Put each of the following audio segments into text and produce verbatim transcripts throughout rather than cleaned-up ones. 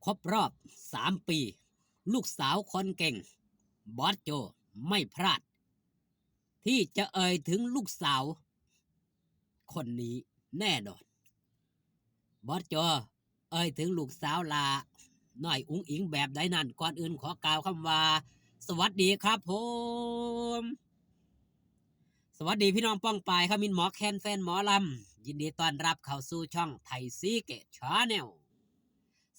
ครบรอบสามปี ลูกสาวคนเก่ง บอสโจไม่พลาด ที่จะเอ่ยถึงลูกสาวคนนี้แน่นอน บอสโจเอ่ยถึงลูกสาวหล่าน้อยอุ๋งอิ๋งแบบใดนั้น ก่อนอื่นขอกล่าวคำว่า สวัสดีครับผม สวัสดีพี่น้องป้องปายครับ มิตรหมอแคน แฟนหมอลำ ยินดีต้อนรับเข้าสู่ช่องไทยซีเกตชาแนล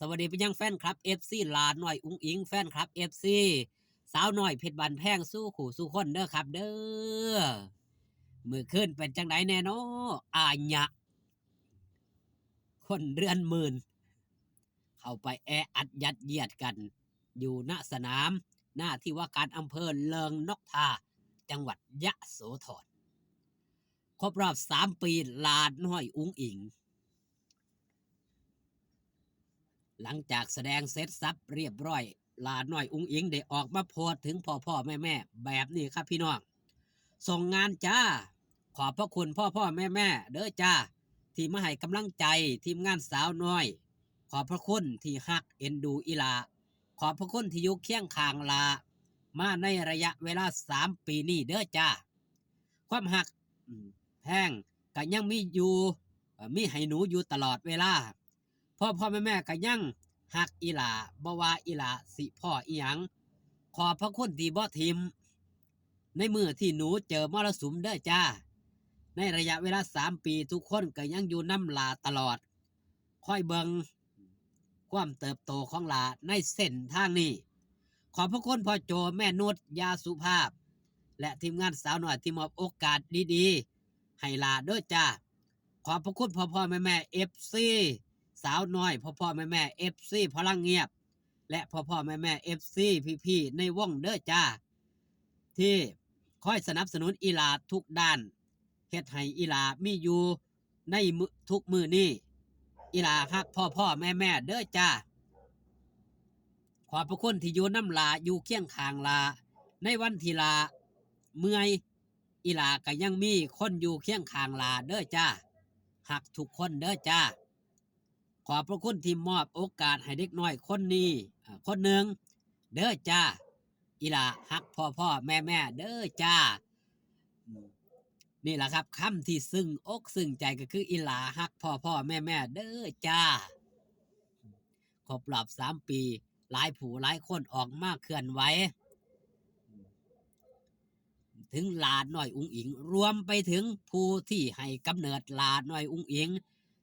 สวัสดีไปยังแฟนคลับ เอฟซี หล่าน้อยอุ๋งอิ๋ง แฟนคลับ เอฟซี สาวน้อยเพชรบ้านแพง สู่คู่สู่คนเด้อครับเด้อ มื้อคืนเป็นจังไดแน่นอ อาญะ คนเรือนหมื่น เข้าไปแออัดยัดเยียดกัน อยู่ณสนามหน้าที่ว่าการอำเภอเริงนกทา จังหวัดยะโสธร ครบรอบสามปี หล่าน้อยอุ๋งอิ๋ง หลังจากแสดงเสร็จสับเรียบร้อย หล่าน้อยอุ๋งอิ๋งได้ออกมาโพสต์ถึงพ่อพ่อแม่แม่แบบนี้ครับพี่น้อง ส่งงานจ้า ขอบพระคุณพ่อพ่อแม่แม่เด้อจ้า ที่มาให้กำลังใจทีมงานสาวน้อย ขอบพระคุณที่ฮักเอ็นดูอีหล่า ขอบพระคุณที่อยู่เคียงข้างหล่า มาในระยะเวลาสามปีนี้เด้อจ้า ความฮัก อืม แพงก็ยังมีอยู่ เอ่อ มีให้หนูอยู่ตลอดเวลา พ่อพ่อแม่แม่ก็ยังฮักอีหล่า บ่ว่าอีหล่าสิพ้ออีหยัง ขอบพระคุณที่บ่ถิ้ม ในมื้อที่หนูเจอมรสุมเด้อจ้า ในระยะเวลาสามปี ทุกคนก็ยังอยู่นำหล่าตลอด คอยเบิ่งความเติบโตของหล่าในเส้นทางนี้ ขอบพระคุณพ่อโจ แม่นุช ยาสุภาพ และทีมงานสาวน้อยที่มอบโอกาสดีๆ ให้หล่าเด้อจ้า ขอบพระคุณพ่อพ่อแม่แม่ เอฟซี สาวน้อย พ่อพ่อแม่แม่ เอฟซี พลังเงียบ และพ่อพ่อแม่แม่ เอฟซี พี่ๆ ในวงเด้อจ้า ที่คอยสนับสนุนอีหล่าทุกด้าน เฮ็ดให้อีหล่ามีอยู่ในมื้อ ทุกมื้อนี้ อีหล่าฮักพ่อพ่อแม่แม่เด้อจ้า ขอบพระคุณที่อยู่นำหล่า อยู่เคียงข้างหล่า ในวันที่หล่าเมื่อย อีหล่าก็ยังมีคนอยู่เคียงข้างหล่าเด้อจ้า ฮักทุกคนเด้อจ้า ขอบพระคุณที่มอบโอกาสให้เด็กน้อยคนนี้ เอ่อ คนหนึ่งเด้อจ้า อีหล่าฮักพ่อพ่อแม่แม่เด้อจ้า อืม นี่แหละครับ คำที่ซึ้งอกซึ้งใจก็คือ อีหล่าฮักพ่อพ่อแม่แม่เด้อจ้า ครบรอบสามปี หลายผู้หลายคนออกมาเคลื่อนไหว ถึงหล่าน้อยอุ๋งอิ๋ง รวมไปถึงผู้ที่ให้กำเนิดหล่าน้อยอุ๋งอิ๋ง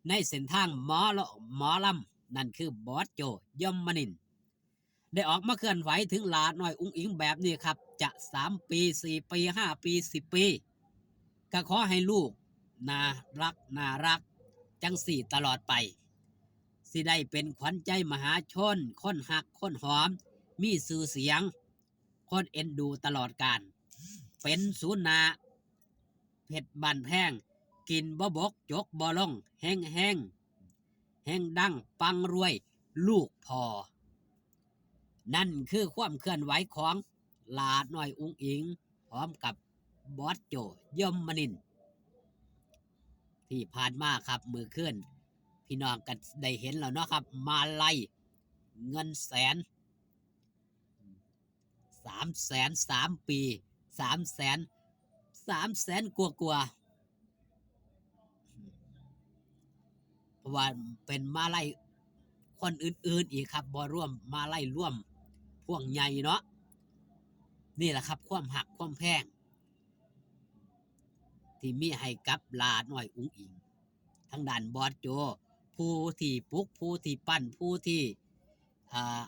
ในเส้นทางหมอล- หมอลำ นั่นคือบอสโจ ยมนินทร์ ได้ออกมาเคลื่อนไหวถึงหล่าน้อยอุ๋งอิ๋งแบบนี้ครับ จะสามปี สี่ปี ห้าปี สิบปี ก็ขอให้ลูกน่าฮักน่าฮักจังซี้ตลอดไป สิได้เป็นขวัญใจมหาชน คนฮักคนหอม มีชื่อเสียง คนเอ็นดูตลอดกาล เป็นศูนย์หน้า เพชรบ้านแพง กินบ่บก จกบ่ลง แฮงแฮง แฮงดังปังรวย ลูกพ่อ นั่นคือความเคลื่อนไหวของหล่าน้อยอุ๋งอิ๋ง พร้อมกับบอสโจ ยมนินทร์ ที่ผ่านมาครับ มื้อคืน พี่น้องก็ได้เห็นแล้วเนาะครับ มาลัยเงินแสน สามแสน สามปี สามแสน สามแสนกว่ากว่า เพราะว่าเป็นมาลัยคนอื่นๆ อีกครับ บ่รวมมาลัยรวมพวงใหญ่เนาะ นี่แหละครับ ความฮักความแพง ที่มีให้กับหล่าน้อยอุ๋งอิ๋ง ทางด้านบอสโจ ผู้ที่ปลุก ผู้ที่ปั้น ผู้ที่ อ่า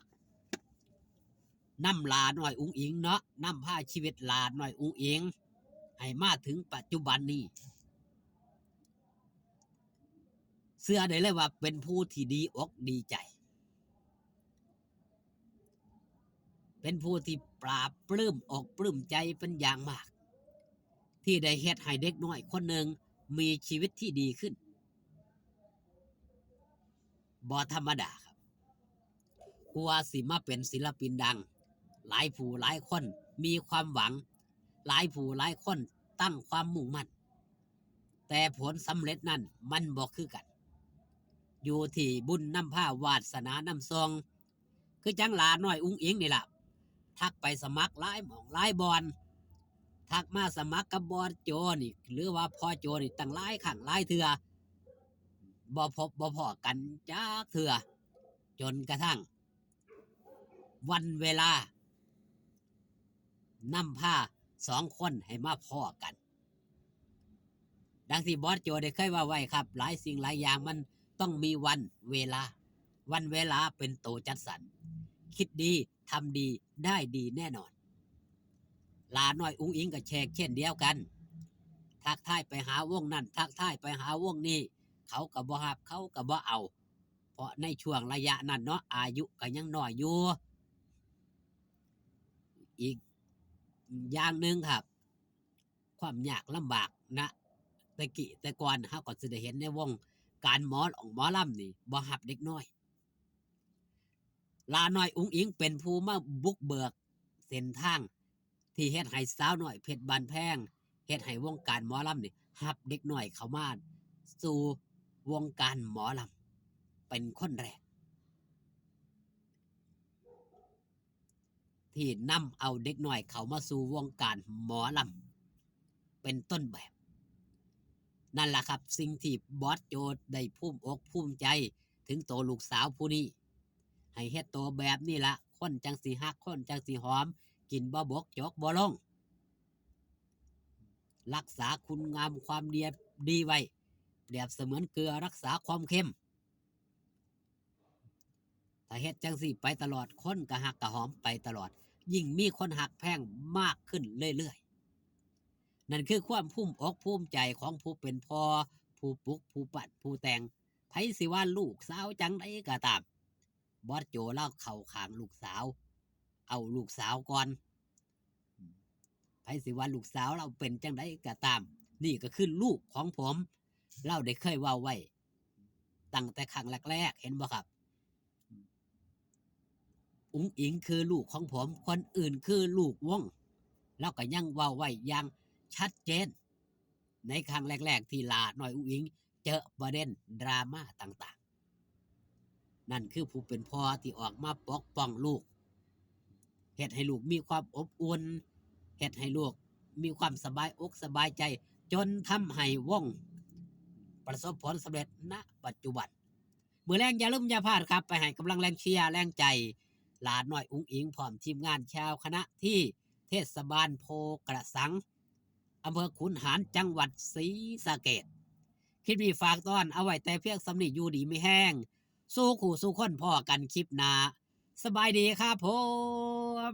นำหล่าน้อยอุ๋งอิ๋งเนาะ นำพาชีวิตหล่าน้อยอุ๋งอิ๋ง ให้มาถึงปัจจุบันนี้ เชื่อได้เลยว่าเป็นผู้ที่ดีอกดีใจ เป็นผู้ที่ปลาบปลื้มอกปลื้มใจเป็นอย่างมาก ที่ได้เฮ็ดให้เด็กน้อยคนหนึ่งมีชีวิตที่ดีขึ้น บ่ธรรมดาครับ กว่าสิมาเป็นศิลปินดัง หลายผู้หลายคนมีความหวัง หลายผู้หลายคนตั้งความมุ่งมั่น แต่ผลสำเร็จนั้นมันบ่คือกัน อยู่ที่บุญนำพา วาสนานำส่ง คือจั่งหล้าน้อยอุ๋งอิ๋งนี่ล่ะ ทักไปสมัครหลายหม่องหลายบ่อน ทักมาสมัครกับบอสโจนี่ หรือว่าพ่อโจนี่ตั้งหลายครั้งหลายเทื่อ บ่พบบ่พ้อกันจักเทื่อ จนกระทั่ง วันเวลานำพาสองคนให้มาพ้อกัน ดังที่บอสโจได้เคยเว้าไว้ครับ หลายสิ่งหลายอย่างมันต้องมีวันเวลา วันเวลาเป็นโตจัดสรร คิดดีทำดีได้ดีแน่นอน หล้าน้อยอุ๋งอิ๋งก็แชกเช่นเดียวกัน ทักทายไปหาวงนั้น ทักทายไปหาวงนี้ เขาก็บ่ฮับ เขาก็บ่เอา เพราะในช่วงระยะนั้นเนาะ อายุก็ยังน้อยอยู่ อีกอย่างหนึ่งครับ ความยากลำบากนะ แต่กี้แต่ก่อนเฮาก็สิได้เห็นในวงการหมอหมอลำนี่ บ่ฮับเด็กน้อย หล้าน้อยอุ๋งอิ๋งเป็นผู้มาบุกเบิกเส้นทาง ที่เฮ็ดให้สาวน้อยเพชรบ้านแพง เฮ็ดให้วงการหมอลำนี่ฮับเด็กน้อยเข้ามาสู่วงการหมอลำ เป็นคนแรก ที่นำเอาเด็กน้อยเข้ามาสู่วงการหมอลำ เป็นต้นแบบ นั่นล่ะครับ สิ่งที่บอสโจได้ภูมิอกภูมิใจถึงโตลูกสาวผู้นี้ ให้เฮ็ดโตแบบนี้ละ คนจั่งสิฮัก คนจั่งสิหอม กินบ่บก จกบ่ลง รักษาคุณงามความดี ดีไว้ เปรียบเสมือนเกลือรักษาความเค็ม ถ้าเฮ็ดจั่งซี้ไปตลอด คนก็ฮักก็หอมไปตลอด ยิ่งมีคนฮักแพงมากขึ้นเรื่อยๆ นั่นคือความภูมิอกภูมิใจของผู้เป็นพ่อ ผู้ปลุก ผู้ปั้น ผู้แต่ง ไผสิว่าลูกสาวจั่งใดก็ตาม บอสโจลาวเข้าข้างลูกสาว เอาลูกสาวก่อน ไผสิว่าลูกสาวลาวเป็นจั่งใดก็ตาม นี่ก็คือลูกของผม ลาวได้เคยเว้าไว้ ตั้งแต่ครั้งแรกๆ เห็นบ่ครับ อุ๋งอิ๋งคือลูกของผม คนอื่นคือลูกวง ลาวก็ยังเว้าไว้อย่างชัดเจน ในครั้งแรกๆ ที่หล้าน้อยอุ๋งอิ๋งเจอประเด็นดราม่าต่างๆ นั่นคือผู้เป็นพ่อที่ออกมาปกป้องลูก เฮ็ดให้ลูกมีความอบอุ่น เฮ็ดให้ลูกมีความสบายอกสบายใจ จนทำให้วงประสบผลสำเร็จ ณ ปัจจุบัน มื้อแลงอย่าลืมอย่าพลาดครับ ไปให้กำลังแรงเชียร์แรงใจ หล้าน้อยอุ๋งอิ๋งพร้อมทีมงานชาวคณะที่เทศบาลโพกระสัง อำเภอขุนหาร จังหวัดศรีสะเกษ คลิปนี้ฝากตอนเอาไว้แต่เพียงส่ำนี้ อยู่ดีมีแฮง สู่คู่สู่คน พ้อกันคลิปหน้า สบายดีครับผม